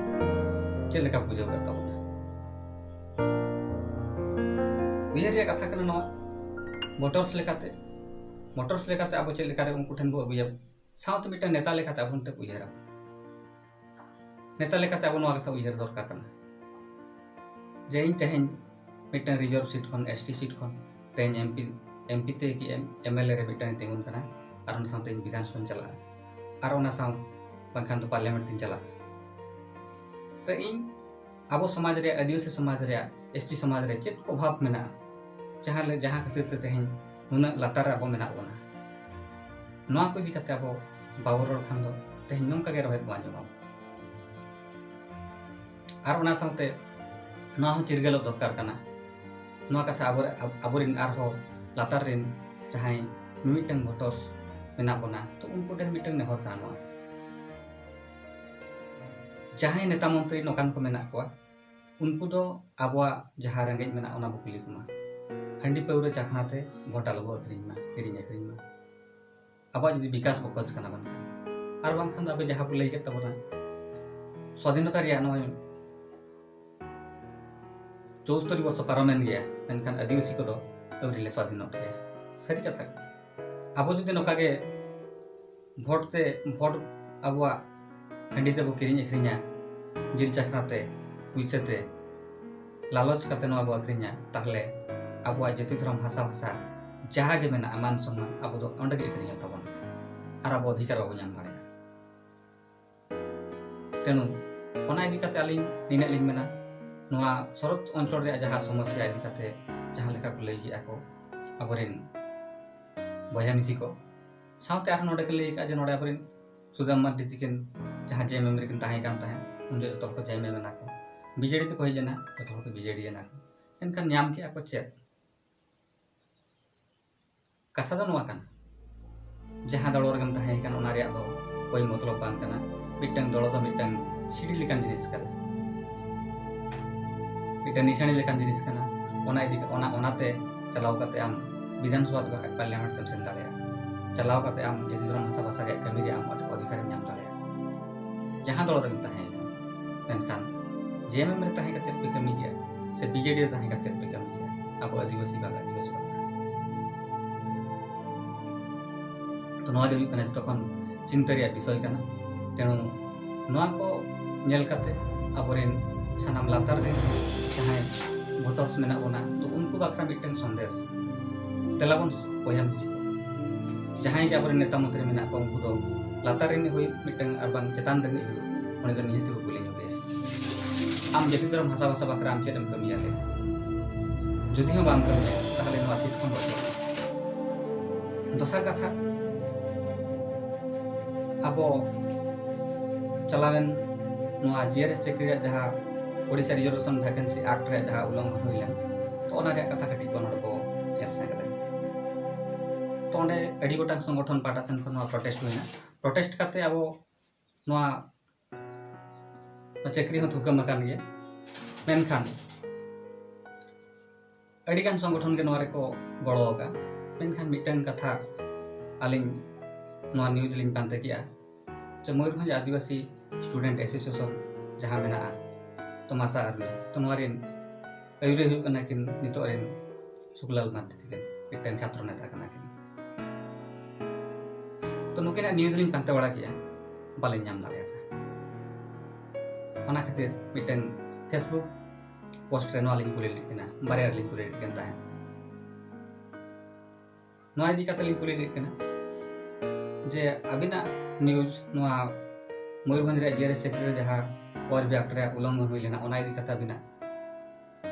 ᱪᱮᱫ ᱞᱮᱠᱟ ᱵᱩᱡᱷᱟᱹᱣ ᱠᱮᱫ ᱛᱟᱵᱚᱱᱟ? ᱩᱭᱦᱟᱹᱨ ᱨᱮᱭᱟᱜ ᱠᱟᱛᱷᱟ ᱠᱟᱱᱟ ᱱᱚᱣᱟ, ᱵᱷᱳᱴᱟᱨᱥ ᱞᱮᱠᱟᱛᱮ, ᱵᱷᱳᱴᱟᱨᱥ ᱞᱮᱠᱟᱛᱮ ᱟᱵᱚ ᱪᱮᱫ ᱞᱮᱠᱟᱨᱮ ᱩᱱᱠᱩ ᱴᱷᱮᱱ ᱵᱚ ᱟᱹᱜᱩᱭᱟ, ᱥᱟᱶᱛᱮ ᱢᱤᱫᱴᱟᱝ ᱱᱮᱛᱟ ᱞᱮᱠᱟᱛᱮ ᱟᱵᱚ ᱢᱤᱫᱴᱟᱝ ᱩᱭᱦᱟᱹᱨᱟ᱾ ᱱᱮᱛᱟ ᱞᱮᱠᱟᱛᱮ ᱟᱵᱚ ᱱᱚᱣᱟ ᱠᱟᱛᱷᱟ ᱩᱭᱦᱟᱹᱨ ᱫᱚᱨᱠᱟᱨ ᱠᱟᱱᱟ ᱡᱮ ᱤᱧ ᱛᱮᱦᱮᱧ ᱢᱤᱫᱴᱟᱝ ᱨᱤᱡᱟᱨᱵᱷ ᱥᱤᱴ ᱠᱷᱚᱱ, ᱮᱥ ᱴᱤ ᱥᱤᱴ ᱠᱷᱚᱱ ᱛᱮᱦᱮᱧ ᱮᱢ ᱯᱤ, ᱮᱢ ᱯᱤ ᱛᱮ ᱠᱤ ᱮᱢ ᱮᱞ ᱮ ᱨᱮ ᱢᱤᱫᱴᱟᱝ ᱤᱧ ᱛᱤᱸᱜᱩᱱ ᱠᱟᱱᱟ, ᱟᱨ ᱚᱱᱟ ᱥᱟᱶᱛᱮ ᱤᱧ ᱵᱤᱫᱷᱟᱱ ᱥᱚᱵᱷᱟᱧ ᱪᱟᱞᱟᱜᱼᱟ, ᱟᱨ ᱚᱱᱟ ᱥᱟᱶ ᱵᱟᱝᱠᱷᱟᱱ ᱫᱚ ᱯᱟᱨᱞᱤᱭᱟᱢᱮᱱᱴ ᱛᱤᱧ ᱪᱟᱞᱟᱜᱼᱟ᱾ ᱛᱚ ᱤᱧ ᱟᱵᱚ ᱥᱚᱢᱟᱡᱽ ᱨᱮᱭᱟᱜ, ᱟᱹᱫᱤᱵᱟᱹᱥᱤ ᱥᱚᱢᱟᱡᱽ ᱨᱮᱭᱟᱜ, ᱮᱥ ᱴᱤ ᱥᱚᱢᱟᱡᱽ ᱨᱮ ᱪᱮᱫ ᱚᱵᱷᱟᱵᱽ ᱢᱮᱱᱟᱜᱼᱟ, ᱡᱟᱦᱟᱸ ᱞᱮ-, ᱡᱟᱦᱟᱸ ᱠᱷᱟᱹᱛᱤᱨ ᱛᱮ ᱛᱮᱦᱮᱧ ᱱᱩᱱᱟᱹᱜ ᱞᱟᱛᱟᱨ ᱨᱮ ᱟᱵᱚ ᱢᱮᱱᱟᱜ ᱵᱚᱱᱟ, ᱱᱚᱣᱟ ᱠᱚ ᱤᱫᱤ ᱠᱟᱛᱮ ᱟᱵᱚ ᱵᱟᱵᱚ ᱨᱚᱲ ᱠᱷᱟᱱ ᱫᱚ ᱛᱮᱦᱮᱧ ᱱᱚᱝᱠᱟ ᱜᱮ ᱨᱚᱲᱮᱫ ᱵᱚᱱ ᱟᱸᱡᱚᱢᱟ᱾ ᱟᱨ ᱚᱱᱟ ᱥᱟᱶᱛᱮ ᱱᱚᱣᱟ ᱦᱚᱸ ᱪᱤᱨᱜᱟᱹᱞᱚᱜ ᱫᱚᱨᱠᱟᱨ ᱠᱟᱱᱟ᱾ ᱱᱚᱣᱟ ᱠᱟᱛᱷᱟ ᱟᱵᱚ, ᱟᱵ-, ᱟᱵᱚᱨᱮᱱ ᱟᱨᱦᱚᱸ ᱞᱟᱛᱟᱨ ᱨᱮᱱ ᱡᱟᱦᱟᱸᱭ ᱢᱤᱢᱤᱫᱴᱟᱝ ᱵᱷᱳᱴᱟᱨᱥ ᱢᱮᱱᱟᱜ ᱵᱚᱱᱟ, ᱛᱚ ᱩᱱᱠᱩ ᱴᱷᱮᱱ ᱢᱤᱫᱴᱟᱝ ᱱᱮᱦᱚᱨ ᱠᱟᱱᱟ ᱱᱚᱣᱟ᱾ ᱡᱟᱦᱟᱸᱭ ᱱᱮᱛᱟ ᱢᱚᱱᱛᱨᱤ ᱱᱚᱝᱠᱟᱱ ᱠᱚ ᱢᱮᱱᱟᱜ ᱠᱚᱣᱟ, ᱩᱱᱠᱩ ᱫᱚ ᱟᱵᱚᱣᱟᱜ ᱡᱟᱦᱟᱸ ᱨᱮᱸᱜᱮᱡ ᱢᱮᱱᱟᱜᱼᱟ ᱚᱱᱟ ᱵᱚ ᱠᱩᱞᱤ ᱠᱚᱢᱟ᱾ ᱦᱟᱺᱰᱤ ᱯᱟᱹᱣᱨᱟᱹ ᱪᱟᱠᱷᱱᱟ ᱛᱮ ᱵᱷᱳᱴ ᱟᱞᱚ ᱵᱚ ᱟᱹᱠᱷᱨᱤᱧ ᱢᱟ, ᱠᱤᱨᱤᱧ ᱟᱹᱠᱷᱨᱤᱧ ᱢᱟ᱾ ᱟᱵᱚᱣᱟᱜ ᱡᱩᱫᱤ ᱵᱤᱠᱟᱥ ᱵᱚ ᱠᱷᱚᱡᱽ ᱠᱟᱱᱟ ᱵᱟᱝᱠᱷᱟᱱ, ᱟᱨ ᱵᱟᱝᱠᱷᱟᱱ ᱫᱚ ᱟᱵᱚ ᱡᱟᱦᱟᱸ ᱵᱚ ᱞᱟᱹᱭ ᱠᱮᱫ ᱛᱟᱵᱚᱱᱟ ᱥᱣᱟᱫᱷᱤᱱᱚᱛᱟ ᱨᱮᱭᱟᱜ ᱱᱚᱜᱼᱚᱭ ᱪᱳᱥᱛᱚᱨᱤ ᱵᱚᱨᱥᱚ ᱯᱟᱨᱚᱢᱮᱱ ᱜᱮᱭᱟ, ᱢᱮᱱᱠᱷᱟᱱ ᱟᱹᱫᱤᱵᱟᱹᱥᱤ ᱠᱚᱫᱚ ᱟᱹᱣᱨᱤ ᱞᱮ ᱥᱣᱟᱫᱷᱤᱱᱚᱜ ᱜᱮᱭᱟ᱾ ᱥᱟᱹᱨᱤ ᱠᱟᱛᱷᱟ ᱜᱮ᱾ ᱟᱵᱚ ᱡᱩᱫᱤ ᱱᱚᱝᱠᱟ ᱜᱮ ᱵᱷᱳᱴ ᱛᱮ, ᱵᱷᱳᱴ ᱟᱵᱚᱣᱟᱜ ᱦᱟᱺᱰᱤ ᱛᱮᱵᱚ ᱠᱤᱨᱤᱧ ᱟᱹᱠᱷᱨᱤᱧᱟ, ᱡᱤᱞ ᱪᱟᱠᱷᱱᱟ ᱛᱮ, ᱯᱩᱭᱥᱟᱹ ᱛᱮ, ᱞᱟᱞᱚᱪ ᱠᱟᱛᱮ ᱱᱚᱣᱟ ᱵᱚ ᱟᱹᱠᱷᱨᱤᱧᱟ, ᱛᱟᱦᱞᱮ ᱟᱵᱚᱣᱟᱜ ᱡᱟᱹᱛᱤ ᱫᱷᱚᱨᱚᱢ ᱵᱷᱟᱥᱟ ᱵᱷᱟᱥᱟ ᱡᱟᱦᱟᱸ ᱜᱮ ᱢᱮᱱᱟᱜᱼᱟ, ᱢᱟᱱ ᱥᱚᱱᱢᱟᱱ, ᱟᱵᱚ ᱫᱚ ᱚᱸᱰᱮ ᱜᱮ ᱟᱹᱠᱷᱨᱤᱧᱚᱜ ᱛᱟᱵᱚᱱᱟ ᱟᱨ ᱟᱵᱚ ᱚᱫᱷᱤᱠᱟᱨ ᱵᱟᱵᱚ ᱧᱟᱢ ᱫᱟᱲᱮᱭᱟᱜᱼᱟ᱾ ᱛᱮᱱᱩ ᱚᱱᱟ ᱤᱫᱤ ᱠᱟᱛᱮ ᱟᱹᱞᱤᱧ ᱱᱤᱱᱟᱹᱜ ᱞᱤᱧ ᱢᱮᱱᱟ, ᱱᱚᱣᱟ ᱥᱚᱨᱚᱛ ᱚᱧᱪᱚᱞ ᱨᱮᱭᱟᱜ ᱡᱟᱦᱟᱸ ᱥᱚᱢᱚᱥᱥᱟ ᱤᱫᱤ ᱠᱟᱛᱮ ᱡᱟᱦᱟᱸ ᱞᱮᱠᱟ ᱠᱚ ᱞᱟᱹᱭ ᱠᱮᱜᱼᱟ ᱠᱚ ᱟᱵᱚᱨᱮᱱ ᱵᱚᱭᱦᱟ ᱢᱤᱥᱤ ᱠᱚ, ᱥᱟᱶᱛᱮ ᱟᱨᱦᱚᱸ ᱱᱚᱰᱮ ᱠᱚ ᱞᱟᱹᱭ ᱠᱟᱜᱼᱟ ᱡᱮ ᱱᱚᱰᱮ ᱟᱵᱚᱨᱮᱱ ᱥᱩᱫᱟᱢ ᱢᱟᱨᱰᱤ ᱛᱤᱠᱤᱱ ᱡᱟᱦᱟᱸ ᱡᱮ ᱮᱢ ᱮᱢ ᱨᱮᱠᱤᱱ ᱛᱟᱦᱮᱸ ᱠᱟᱱ ᱛᱟᱦᱮᱸᱫ, ᱩᱱ ᱡᱚᱦᱚᱜ ᱡᱚᱛᱚ ᱦᱚᱲ ᱠᱚ ᱡᱮ ᱮᱢ ᱮᱢ ᱮᱱᱟ ᱠᱚ, ᱵᱤ ᱡᱮ ᱰᱤ ᱛᱮᱠᱚ ᱦᱮᱡ ᱮᱱᱟ, ᱡᱚᱛᱚ ᱦᱚᱲ ᱠᱚ ᱵᱤ ᱡᱮ ᱰᱤ ᱮᱱᱟ ᱠᱚ᱾ ᱮᱱᱠᱷᱟᱱ ᱧᱟᱢ ᱠᱮᱜᱼᱟ ᱠᱚ ᱪᱮᱫ? ᱠᱟᱛᱷᱟ ᱫᱚ ᱱᱚᱣᱟ ᱠᱟᱱᱟ, ᱡᱟᱦᱟᱸ ᱫᱚᱞ ᱨᱮᱜᱮᱢ ᱛᱟᱦᱮᱸ ᱠᱟᱱ, ᱚᱱᱟ ᱨᱮᱭᱟᱜ ᱫᱚ ᱠᱳᱭ ᱢᱚᱛᱞᱚᱵ ᱵᱟᱝ ᱠᱟᱱᱟ᱾ ᱢᱤᱫᱴᱟᱝ ᱫᱚᱞ ᱫᱚ ᱢᱤᱫᱴᱟᱝ ᱥᱤᱲᱤ ᱞᱮᱠᱟᱱ ᱡᱤᱱᱤᱥ ᱠᱟᱱᱟ, ᱢᱤᱫᱴᱟᱝ ᱱᱤᱥᱟᱹᱱᱤ ᱞᱮᱠᱟᱱ ᱡᱤᱱᱤᱥ ᱠᱟᱱᱟ᱾ ᱚᱱᱟ ᱤᱫᱤ ᱚᱱᱟ ᱚᱱᱟᱛᱮ ᱪᱟᱞᱟᱣ ᱠᱟᱛᱮ ᱟᱢ ᱵᱤᱫᱷᱟᱱ ᱥᱚᱵᱷᱟ ᱫᱚ ᱵᱟᱠᱷᱟᱡ ᱯᱟᱨᱞᱤᱭᱟᱢᱮᱱᱴ ᱛᱮᱢ ᱥᱮᱱ ᱫᱟᱲᱮᱭᱟᱜᱼᱟ᱾ ᱪᱟᱞᱟᱣ ᱠᱟᱛᱮ ᱟᱢ ᱡᱟᱹᱛᱤ ᱫᱷᱚᱨᱚᱢ ᱵᱷᱟᱥᱟ ᱵᱷᱟᱥᱟ ᱨᱮᱭᱟᱜ ᱠᱟᱹᱢᱤ ᱨᱮ ᱟᱢ ᱚᱫᱷᱤᱠᱟᱨᱮᱢ ᱧᱟᱢ ᱫᱟᱲᱮᱭᱟᱜᱼᱟ, ᱡᱟᱦᱟᱸ ᱫᱚᱞ ᱨᱮᱢ ᱛᱟᱦᱮᱸ ᱠᱟᱱ᱾ ᱢᱮᱱᱠᱷᱟᱱ ᱡᱮ ᱮᱢ ᱮᱢ ᱨᱮ ᱛᱟᱦᱮᱸ ᱠᱟᱛᱮ ᱯᱮ ᱠᱟᱹᱢᱤ ᱜᱮᱭᱟ ᱥᱮ ᱵᱤ ᱡᱮ ᱰᱤ ᱨᱮ ᱛᱟᱦᱮᱸ ᱠᱟᱛᱮ ᱯᱮ ᱠᱟᱹᱢᱤ ᱜᱮᱭᱟ, ᱟᱵᱚ ᱟᱹᱫᱤᱵᱟᱹᱥᱤ ᱵᱷᱟᱜᱽ ᱟᱹᱫᱤᱵᱟᱹᱥᱤ ᱵᱷᱟᱜᱽ᱾ ᱛᱚ ᱱᱚᱣᱟ ᱜᱮ ᱦᱩᱭᱩᱜ ᱠᱟᱱᱟ ᱡᱚᱛᱚ ᱠᱷᱚᱱ ᱪᱤᱱᱛᱟᱹ ᱨᱮᱭᱟᱜ ᱵᱤᱥᱚᱭ ᱠᱟᱱᱟ᱾ ᱛᱮᱱᱩ ᱱᱚᱣᱟ ᱠᱚ ᱧᱮᱞ ᱠᱟᱛᱮ ᱟᱵᱚᱨᱮᱱ ᱥᱟᱱᱟᱢ ᱞᱟᱛᱟᱨ ᱨᱮ ᱡᱟᱦᱟᱸᱭ ᱵᱷᱳᱴᱟᱨᱥ ᱢᱮᱱᱟᱜ ᱵᱚᱱᱟ, ᱛᱚ ᱩᱱᱠᱩ ᱵᱟᱠᱷᱨᱟ ᱢᱤᱫᱴᱟᱝ ᱥᱚᱱᱫᱮᱥ ᱫᱮᱞᱟᱵᱚᱱ ᱵᱚᱭᱦᱟ ᱢᱤᱥᱤ ᱠᱚ᱾ ᱡᱟᱦᱟᱸᱭ ᱜᱮ ᱟᱵᱚᱨᱮᱱ ᱱᱮᱛᱟ ᱢᱚᱱᱛᱨᱤ ᱢᱮᱱᱟᱜ ᱠᱚᱣᱟ, ᱩᱱᱠᱩ ᱫᱚ ᱞᱟᱛᱟᱨ ᱨᱤᱱᱤᱡ ᱦᱩᱭᱩᱜ ᱢᱤᱫᱴᱟᱝ ᱟᱨ ᱵᱟᱝ ᱪᱮᱛᱟᱱ ᱨᱤᱱᱤᱡ ᱦᱩᱭᱩᱜ, ᱩᱱᱤ ᱫᱚ ᱱᱤᱦᱟᱹᱛ ᱜᱮ ᱠᱩᱞᱤ ᱧᱚᱜᱮᱭᱟ, ᱟᱢ ᱡᱟᱹᱛᱤ ᱫᱷᱚᱨᱚᱢ ᱵᱷᱟᱥᱟ ᱵᱷᱟᱥᱟ ᱵᱟᱠᱷᱨᱟ ᱟᱢ ᱪᱮᱫ ᱮᱢ ᱠᱟᱹᱢᱤᱭᱟ ᱞᱟᱹᱭ? ᱡᱩᱫᱤ ᱦᱚᱸ ᱵᱟᱢ ᱠᱟᱹᱢᱤᱭᱟ, ᱛᱟᱦᱚᱞᱮ ᱱᱚᱣᱟ ᱥᱤᱴ ᱠᱷᱚᱱ ᱵᱟᱹᱛᱤᱞ᱾ ᱫᱚᱥᱟᱨ ᱠᱟᱛᱷᱟ, ᱟᱵᱚ ᱪᱟᱞᱟᱣᱮᱱ ᱱᱚᱣᱟ ᱡᱤ ᱟᱨ ᱮᱥ ᱪᱟᱹᱠᱨᱤ ᱨᱮᱭᱟᱜ ᱡᱟᱦᱟᱸ ᱳᱰᱤᱥᱟ ᱨᱤᱡᱟᱨᱵᱷᱮᱥᱚᱱ ᱵᱷᱮᱠᱮᱱᱥᱤ ᱟᱠᱴ ᱨᱮᱭᱟᱜ ᱡᱟᱦᱟᱸ ᱩᱞᱞᱚᱝᱜᱷᱚᱱ ᱦᱩᱭ ᱞᱮᱱ, ᱛᱚ ᱚᱱᱟ ᱨᱮᱭᱟᱜ ᱠᱟᱛᱷᱟ ᱠᱟᱹᱴᱤᱡ ᱵᱚᱱ ᱱᱚᱰᱮ ᱵᱚ ᱧᱮᱞ ᱥᱟᱸᱜᱮ ᱞᱮᱱ᱾ ᱛᱚ ᱚᱸᱰᱮ ᱟᱹᱰᱤ ᱜᱚᱴᱟᱝ ᱥᱚᱝᱜᱚᱴᱷᱚᱱ ᱯᱟᱦᱴᱟ ᱥᱮᱱ ᱠᱷᱚᱱ ᱱᱚᱣᱟ ᱯᱨᱚᱴᱮᱥᱴ ᱦᱩᱭᱱᱟ᱾ ᱯᱨᱚᱴᱮᱥᱴ ᱠᱟᱛᱮ ᱟᱵᱚ ᱱᱚᱣᱟ ᱪᱟᱹᱠᱨᱤ ᱦᱚᱸ ᱛᱷᱩᱠᱟᱹᱢ ᱟᱠᱟᱱ ᱜᱮᱭᱟ, ᱢᱮᱱᱠᱷᱟᱱ ᱟᱹᱰᱤᱜᱟᱱ ᱥᱚᱝᱜᱚᱴᱷᱚᱱ ᱜᱮ ᱱᱚᱣᱟ ᱨᱮᱠᱚ ᱜᱚᱲᱚ ᱟᱠᱟᱫ᱾ ᱢᱮᱱᱠᱷᱟᱱ ᱢᱤᱫᱴᱟᱝ ᱠᱟᱛᱷᱟ ᱟᱹᱞᱤᱧ ᱱᱚᱣᱟ ᱱᱤᱭᱩᱡᱽ ᱞᱤᱧ ᱯᱟᱱᱛᱮ ᱠᱮᱜᱼᱟ, ᱡᱮ ᱢᱚᱭᱩᱨᱵᱷᱚᱸᱡᱽ ᱟᱹᱫᱤᱵᱟᱹᱥᱤ ᱥᱴᱩᱰᱮᱱᱴ ᱮᱥᱳᱥᱤᱭᱮᱥᱚᱱ ᱡᱟᱦᱟᱸ ᱢᱮᱱᱟᱜᱼᱟ, ᱛᱚ ᱢᱟᱥᱟ ᱟᱨᱢᱤ, ᱛᱚ ᱱᱚᱣᱟ ᱨᱮᱱ ᱟᱹᱭᱩᱨᱤᱭᱟᱹ ᱦᱩᱭᱩᱜ ᱠᱟᱱᱟ ᱠᱤᱱ ᱱᱤᱛᱚᱜ ᱨᱮᱱ ᱥᱩᱠᱞᱟᱞ ᱢᱟᱨᱰᱤ ᱛᱟᱹᱠᱤᱱ, ᱢᱤᱫᱴᱟᱝ ᱪᱷᱟᱛᱨᱚ ᱱᱮᱛᱟ ᱠᱟᱱᱟ ᱠᱤᱱ᱾ ᱛᱚ ᱱᱩᱠᱤᱱᱟᱜ ᱱᱤᱭᱩᱡᱽ ᱞᱤᱧ ᱯᱟᱱᱛᱮ ᱵᱟᱲᱟ ᱠᱮᱜᱼᱟ, ᱵᱟᱞᱤᱧ ᱧᱟᱢ ᱫᱟᱲᱮᱭᱟᱫᱟ᱾ ᱚᱱᱟ ᱠᱷᱟᱹᱛᱤᱨ ᱢᱤᱫᱴᱟᱝ ᱯᱷᱮᱥᱵᱩᱠ ᱯᱳᱥᱴ ᱨᱮ ᱱᱚᱣᱟ ᱞᱤᱧ ᱠᱩᱞᱤ ᱞᱮᱫ ᱠᱤᱱᱟ, ᱵᱟᱨᱭᱟ ᱨᱮᱞᱤᱧ ᱠᱩᱞᱤ ᱞᱮᱫ ᱠᱤᱱ ᱛᱟᱦᱮᱸᱫ᱾ ᱱᱚᱣᱟ ᱤᱫᱤ ᱠᱟᱛᱮ ᱞᱤᱧ ᱠᱩᱞᱤ ᱞᱮᱫ ᱠᱤᱱᱟ ᱡᱮ ᱟᱹᱵᱤᱱᱟᱜ ᱱᱤᱭᱩᱡᱽ ᱱᱚᱣᱟ ᱢᱚᱭᱩᱨᱵᱷᱚᱸᱡᱽ ᱨᱮᱭᱟᱜ ᱡᱤ ᱟᱨ ᱮᱥ ᱪᱟᱹᱠᱨᱤ ᱨᱮ ᱡᱟᱦᱟᱸ ᱳᱣᱟᱨᱵᱤ ᱟᱠᱴ ᱨᱮᱭᱟᱜ ᱩᱞᱞᱚᱝᱜᱷᱚᱱ ᱦᱩᱭ ᱞᱮᱱᱟ, ᱚᱱᱟ ᱤᱫᱤ ᱠᱟᱛᱮ ᱟᱹᱵᱤᱱᱟᱜ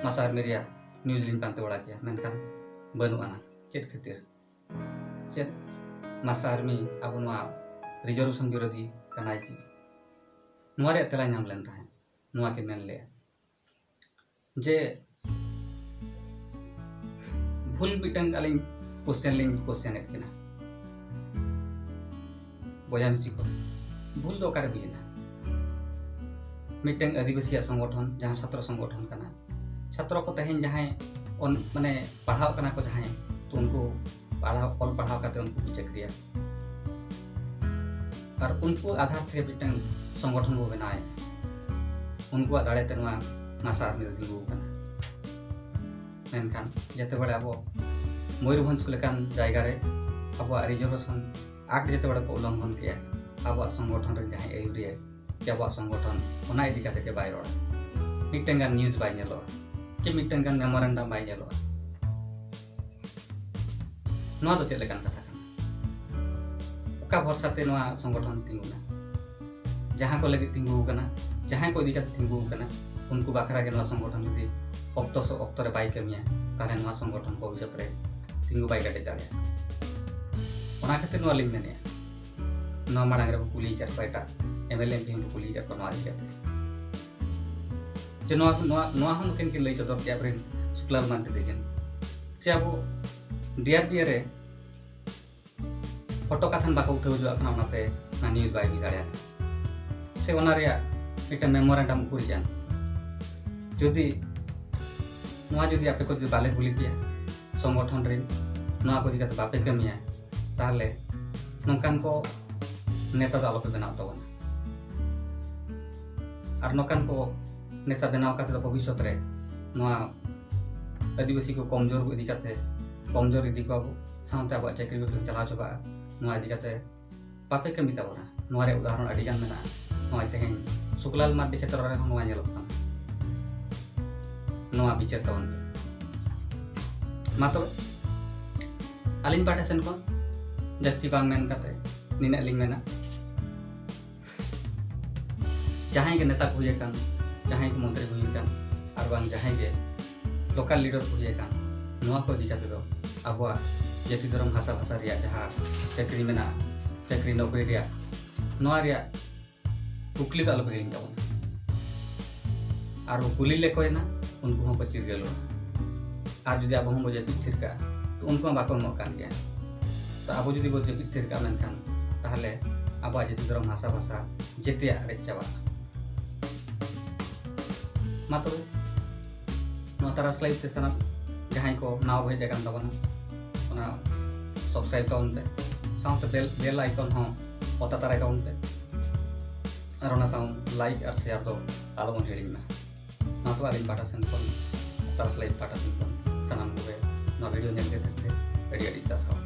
ᱢᱟᱥᱟ ᱟᱨᱢᱤ ᱨᱮᱭᱟᱜ ᱱᱤᱭᱩᱡᱽ ᱞᱤᱧ ᱯᱟᱱᱛᱮ ᱵᱟᱲᱟ ᱠᱮᱜᱼᱟ, ᱢᱮᱱᱠᱷᱟᱱ ᱵᱟᱹᱱᱩᱜ ᱟᱱᱟ᱾ ᱪᱮᱫ ᱠᱷᱟᱹᱛᱤᱨ? ᱪᱮᱫ ᱢᱟᱥᱟ ᱟᱨᱢᱤ ᱟᱵᱚ ᱱᱚᱣᱟ ᱨᱤᱡᱟᱨᱵᱷᱮᱥᱚᱱ ᱵᱤᱨᱳᱫᱷᱤ ᱠᱟᱱᱟᱭ ᱠᱤ? ᱱᱚᱣᱟ ᱨᱮᱭᱟᱜ ᱛᱮᱞᱟ ᱧᱟᱢ ᱞᱮᱱ ᱛᱟᱦᱮᱸᱫ᱾ ᱱᱚᱣᱟ ᱠᱤᱱ ᱢᱮᱱ ᱞᱮᱜᱼᱟ ᱡᱮ ᱵᱷᱩᱞ ᱢᱤᱫᱴᱟᱝ ᱟᱹᱞᱤᱧ ᱠᱚᱥᱪᱮᱱ ᱞᱤᱧ ᱠᱚᱥᱪᱮᱱᱮᱫ ᱠᱤᱱᱟ᱾ ᱵᱚᱭᱦᱟ ᱢᱤᱥᱤ ᱠᱚ, ᱵᱷᱩᱞ ᱫᱚ ᱚᱠᱟᱨᱮ ᱦᱩᱭᱮᱱᱟ? ᱢᱤᱫᱴᱟᱝ ᱟᱹᱫᱤᱵᱟᱹᱥᱤᱭᱟᱜ ᱥᱚᱝᱜᱚᱴᱷᱚᱱ, ᱡᱟᱦᱟᱸ ᱪᱷᱟᱛᱨᱚ ᱥᱚᱝᱜᱚᱴᱷᱚᱱ ᱠᱟᱱᱟ, ᱪᱷᱟᱛᱨᱚ ᱠᱚ ᱛᱮᱦᱮᱧ ᱡᱟᱦᱟᱸᱭ ᱚᱱ-, ᱢᱟᱱᱮ ᱯᱟᱲᱦᱟᱣ ᱠᱟᱱᱟ ᱠᱚ ᱡᱟᱦᱟᱸᱭ, ᱛᱚ ᱩᱱᱠᱩ ᱯᱟᱲᱦᱟᱣ, ᱚᱞ ᱯᱟᱲᱦᱟᱣ ᱠᱟᱛᱮ ᱩᱱᱠᱩ ᱠᱚ ᱪᱟᱹᱠᱨᱤᱭᱟ, ᱟᱨ ᱩᱱᱠᱩ ᱟᱫᱷᱟᱨ ᱛᱮ ᱢᱤᱫᱴᱟᱝ ᱥᱚᱝᱜᱚᱴᱷᱚᱱ ᱵᱚ ᱵᱮᱱᱟᱣᱮᱫ, ᱩᱱᱠᱩᱣᱟᱜ ᱫᱟᱲᱮ ᱛᱮ ᱱᱚᱣᱟ ᱱᱟᱥᱟ ᱟᱨ ᱱᱤᱨ ᱛᱤᱸᱜᱩ ᱟᱠᱟᱱᱟ᱾ ᱢᱮᱱᱠᱷᱟᱱ ᱡᱮᱛᱮ ᱵᱮᱲᱟ ᱟᱵᱚ ᱢᱚᱭᱩᱨᱵᱷᱚᱸᱡᱽ ᱞᱮᱠᱟᱱ ᱡᱟᱭᱜᱟ ᱨᱮ ᱟᱵᱚᱣᱟᱜ reservation act ᱡᱮᱛᱮ ᱵᱮᱲᱟ ᱠᱚ ᱩᱞᱞᱚᱝᱜᱷᱚᱱ ᱠᱮᱜᱼᱟ, ᱟᱵᱚᱣᱟᱜ ᱥᱚᱝᱜᱚᱴᱷᱚᱱ ᱨᱮᱱ ᱡᱟᱦᱟᱸᱭ ᱟᱹᱭᱩᱨᱤᱭᱟᱹ ᱠᱤ ᱟᱵᱚᱣᱟᱜ ᱥᱚᱝᱜᱚᱴᱷᱚᱱ ᱚᱱᱟ ᱤᱫᱤ ᱠᱟᱛᱮ ᱜᱮ ᱵᱟᱭ ᱨᱚᱲᱟ, ᱢᱤᱫᱴᱟᱝ ᱜᱟᱱ news ᱵᱟᱭ ᱧᱮᱞᱚᱜᱼᱟ, ᱠᱤ ᱢᱤᱫᱴᱟᱝ ᱜᱟᱱ memorandum ᱵᱟᱭ ᱧᱮᱞᱚᱜᱼᱟ᱾ ᱱᱚᱣᱟ ᱫᱚ ᱪᱮᱫ ᱞᱮᱠᱟᱱ ᱠᱟᱛᱷᱟ ᱠᱟᱱᱟ? ᱚᱠᱟ ᱵᱷᱚᱨᱥᱟ ᱛᱮ ᱱᱚᱣᱟ ᱥᱚᱝᱜᱚᱴᱷᱚᱱ ᱛᱤᱸᱜᱩᱱᱟ? ᱡᱟᱦᱟᱸ ᱠᱚ ᱞᱟᱹᱜᱤᱫ ᱛᱤᱸᱜᱩ ᱟᱠᱟᱱᱟ, ᱡᱟᱦᱟᱸᱭ ᱠᱚ ᱤᱫᱤ ᱠᱟᱛᱮ ᱛᱤᱸᱜᱩ ᱟᱠᱟᱱᱟ, ᱩᱱᱠᱩ ᱵᱟᱠᱷᱨᱟ ᱜᱮ ᱱᱚᱣᱟ ᱥᱚᱝᱜᱚᱴᱷᱚᱱ ᱡᱩᱫᱤ ᱚᱠᱛᱚ ᱥᱚ ᱚᱠᱛᱚ ᱨᱮ ᱵᱟᱭ ᱠᱟᱹᱢᱤᱭᱟ, ᱛᱟᱦᱚᱞᱮ ᱱᱚᱣᱟ ᱥᱚᱝᱜᱚᱴᱷᱚᱱ ᱵᱷᱚᱵᱤᱥᱥᱚᱛ ᱨᱮ ᱛᱤᱸᱜᱩ ᱵᱟᱭ ᱠᱮᱴᱮᱡ ᱫᱟᱲᱮᱭᱟᱜᱼᱟ᱾ ᱚᱱᱟ ᱠᱷᱟᱹᱛᱤᱨ ᱱᱚᱣᱟ ᱞᱤᱧ ᱢᱮᱱᱮᱫᱼᱟ, ᱱᱚᱣᱟ ᱢᱟᱲᱟᱝ ᱨᱮᱵᱚ ᱠᱩᱞᱤ ᱟᱠᱟᱫ ᱠᱚᱣᱟ, ᱮᱴᱟᱜ MLA MP ᱦᱚᱸ ᱠᱩᱞᱤ ᱟᱠᱟᱫ ᱠᱚᱣᱟ ᱱᱚᱣᱟ ᱤᱫᱤ ᱠᱟᱛᱮ, ᱡᱮ ᱱᱚᱣᱟ, ᱱᱚᱣᱟ, ᱱᱚᱣᱟ ᱦᱚᱸ ᱱᱩᱠᱤᱱ ᱠᱤᱱ ᱞᱟᱹᱭ ᱥᱚᱫᱚᱨ ᱠᱮᱫᱼᱟ ᱟᱵᱚᱨᱮᱱ ᱥᱩᱠᱞᱟᱞ ᱢᱟᱨᱰᱤ ᱛᱟᱹᱠᱤᱱ, ᱡᱮ ᱟᱵᱚ DRDA ᱨᱮ ᱯᱷᱳᱴᱳ ᱠᱟᱛᱷᱟᱱ ᱵᱟᱠᱚ ᱩᱴᱷᱟᱹᱣ ᱦᱚᱪᱚᱣᱟᱜ ᱠᱟᱱᱟ, ᱚᱱᱟᱛᱮ ᱚᱱᱟ news ᱵᱟᱭ ᱦᱩᱭ ᱫᱟᱲᱮᱭᱟᱜᱼᱟ, ᱥᱮ ᱚᱱᱟ ᱨᱮᱭᱟᱜ ᱢᱤᱫᱴᱟᱝ memorandum ᱩᱠᱩᱨ ᱦᱮᱡ ᱮᱱ? ᱡᱩᱫᱤ ᱱᱚᱣᱟ ᱡᱩᱫᱤ ᱟᱯᱮ ᱠᱚ ᱡᱩᱫᱤ ᱵᱟᱞᱮ ᱠᱩᱞᱤ ᱯᱮᱭᱟ, ᱥᱚᱝᱜᱚᱴᱷᱚᱱ ᱨᱮᱱ ᱱᱚᱣᱟ ᱠᱚ ᱤᱫᱤ ᱠᱟᱛᱮ ᱵᱟᱯᱮ ᱠᱟᱹᱢᱤᱭᱟ, ᱛᱟᱦᱚᱞᱮ ᱱᱚᱝᱠᱟᱱ ᱠᱚ ᱱᱮᱛᱟ ᱫᱚ ᱟᱞᱚᱯᱮ ᱵᱮᱱᱟᱣ ᱛᱟᱵᱚᱱᱟ᱾ ᱟᱨ ᱱᱚᱝᱠᱟᱱ ᱠᱚ ᱱᱮᱛᱟ ᱵᱮᱱᱟᱣ ᱠᱟᱛᱮ ᱫᱚ ᱵᱷᱚᱵᱤᱥᱥᱚᱛ ᱨᱮ ᱱᱚᱣᱟ ᱟᱹᱫᱤᱵᱟᱹᱥᱤ ᱠᱚ ᱠᱚᱢᱡᱳᱨ ᱤᱫᱤ ᱠᱟᱛᱮ, ᱠᱚᱢᱡᱳᱨ ᱤᱫᱤ ᱠᱚᱣᱟ ᱵᱚ, ᱥᱟᱶᱛᱮ ᱟᱵᱚᱣᱟᱜ ᱪᱟᱹᱠᱨᱤ ᱵᱟᱹᱠᱨᱤ ᱪᱟᱞᱟᱣ ᱪᱟᱵᱟᱜᱼᱟ᱾ ᱱᱚᱣᱟ ᱤᱫᱤ ᱠᱟᱛᱮ ᱵᱟᱯᱮ ᱠᱟᱹᱢᱤ ᱛᱟᱵᱚᱱᱟ᱾ ᱱᱚᱣᱟ ᱨᱮᱭᱟᱜ ᱩᱫᱟᱦᱚᱨᱚᱱ ᱟᱹᱰᱤ ᱜᱟᱱ ᱢᱮᱱᱟᱜᱼᱟ᱾ ᱱᱚᱜᱼᱚᱭ ᱛᱮᱦᱮᱧ ᱥᱩᱠᱞᱟᱞ ᱢᱟᱨᱰᱤ ᱠᱷᱮᱛᱨᱚ ᱨᱮᱦᱚᱸ ᱱᱚᱣᱟ ᱧᱮᱞᱚᱜ ᱠᱟᱱᱟ᱾ ᱱᱚᱣᱟ ᱵᱤᱪᱟᱹᱨ ᱛᱟᱵᱚᱱ ᱯᱮ᱾ ᱢᱟ ᱛᱚᱵᱮ, ᱟᱹᱞᱤᱧ ᱯᱟᱦᱴᱟ ᱥᱮᱱ ᱠᱷᱚᱱ ᱡᱟᱹᱥᱛᱤ ᱵᱟᱝ ᱢᱮᱱ ᱠᱟᱛᱮ ᱱᱤᱱᱟᱹᱜ ᱞᱤᱧ ᱢᱮᱱᱟ, ᱡᱟᱦᱟᱸᱭ ᱜᱮ ᱱᱮᱛᱟ ᱠᱚ ᱦᱩᱭ ᱟᱠᱟᱱ, ᱡᱟᱦᱟᱸᱭ ᱜᱮ ᱢᱚᱱᱛᱨᱤ ᱠᱚ ᱦᱩᱭ ᱟᱠᱟᱱ, ᱟᱨ ᱵᱟᱝ ᱡᱟᱦᱟᱸᱭ ᱜᱮ local leader ᱠᱚ ᱦᱩᱭ ᱟᱠᱟᱱ, ᱱᱚᱣᱟ ᱠᱚ ᱤᱫᱤ ᱠᱟᱛᱮ ᱫᱚ ᱟᱵᱚᱣᱟᱜ ᱡᱟᱹᱛᱤ ᱫᱷᱚᱨᱚᱢ ᱵᱷᱟᱥᱟ ᱵᱷᱟᱥᱟ ᱨᱮᱭᱟᱜ ᱡᱟᱦᱟᱸ ᱪᱟᱹᱠᱨᱤ ᱢᱮᱱᱟᱜᱼᱟ, ᱪᱟᱹᱠᱨᱤ ᱱᱚᱠᱨᱤ ᱨᱮᱭᱟᱜ, ᱱᱚᱣᱟ ᱨᱮᱭᱟᱜ ᱠᱩᱠᱞᱤ ᱫᱚ ᱟᱞᱚᱯᱮ ᱦᱤᱲᱤᱧ ᱛᱟᱵᱚᱱᱟ᱾ ᱟᱨ ᱵᱚ ᱠᱩᱞᱤ ᱞᱮᱠᱚᱭᱮᱱᱟ, ᱩᱱᱠᱩ ᱦᱚᱸᱠᱚ ᱪᱤᱨᱜᱟᱹᱞᱚᱜᱼᱟ᱾ ᱟᱨ ᱡᱩᱫᱤ ᱟᱵᱚ ᱦᱚᱸᱵᱚ ᱡᱟᱹᱯᱤᱫ ᱛᱷᱤᱨ ᱠᱟᱜᱼᱟ, ᱛᱚ ᱩᱱᱠᱩ ᱦᱚᱸ ᱵᱟᱠᱚ ᱮᱢᱚᱜ ᱠᱟᱱ ᱜᱮᱭᱟ᱾ ᱛᱚ ᱟᱵᱚ ᱡᱩᱫᱤ ᱵᱚ ᱡᱟᱹᱯᱤᱫ ᱛᱷᱤᱨ ᱠᱟᱜᱼᱟ, ᱢᱮᱱᱠᱷᱟᱱ ᱛᱟᱦᱚᱞᱮ ᱟᱵᱚᱣᱟᱜ ᱡᱟᱹᱛᱤ ᱫᱷᱚᱨᱚᱢ ᱵᱷᱟᱥᱟ ᱵᱷᱟᱥᱟ ᱡᱮᱛᱮᱭᱟᱜ ᱨᱮᱡ ᱪᱟᱵᱟᱜᱼᱟ᱾ ᱢᱟ ᱛᱚᱵᱮ, ᱱᱚᱣᱟ ᱛᱟᱨᱟᱥ ᱞᱟᱭᱤᱵᱷ ᱛᱮ ᱥᱟᱱᱟᱢ ᱡᱟᱦᱟᱸᱭ ᱠᱚ ᱱᱟᱣᱟ ᱠᱚ ᱦᱮᱡ ᱟᱠᱟᱱ ᱛᱟᱵᱚᱱᱟ, ᱚᱱᱟ subscribe ᱛᱟᱵᱚᱱ ᱯᱮ, ᱥᱟᱶᱛᱮ bell, bell icon ᱦᱚᱸ ᱚᱛᱟ ᱛᱟᱨᱟᱭ ᱛᱟᱵᱚᱱ ᱯᱮ, ᱟᱨ ᱚᱱᱟ ᱥᱟᱶ like ᱟᱨ share ᱫᱚ ᱟᱞᱚᱵᱚᱱ ᱦᱤᱲᱤᱧ ᱢᱟ᱾ ᱢᱟ ᱛᱚᱵᱮ, ᱟᱹᱞᱤᱧ ᱯᱟᱦᱴᱟ ᱥᱮᱱ ᱠᱷᱚᱱ, ᱛᱟᱨᱟᱥ ᱞᱟᱭᱤᱵᱷ ᱯᱟᱦᱴᱟ ᱥᱮᱱ ᱠᱷᱚᱱ ᱥᱟᱱᱟᱢ ᱠᱚᱜᱮ ᱱᱚᱣᱟ video ᱧᱮᱞ ᱠᱷᱟᱹᱛᱤᱨ ᱛᱮ ᱟᱹᱰᱤ ᱟᱹᱰᱤ ᱥᱟᱨᱦᱟᱣ᱾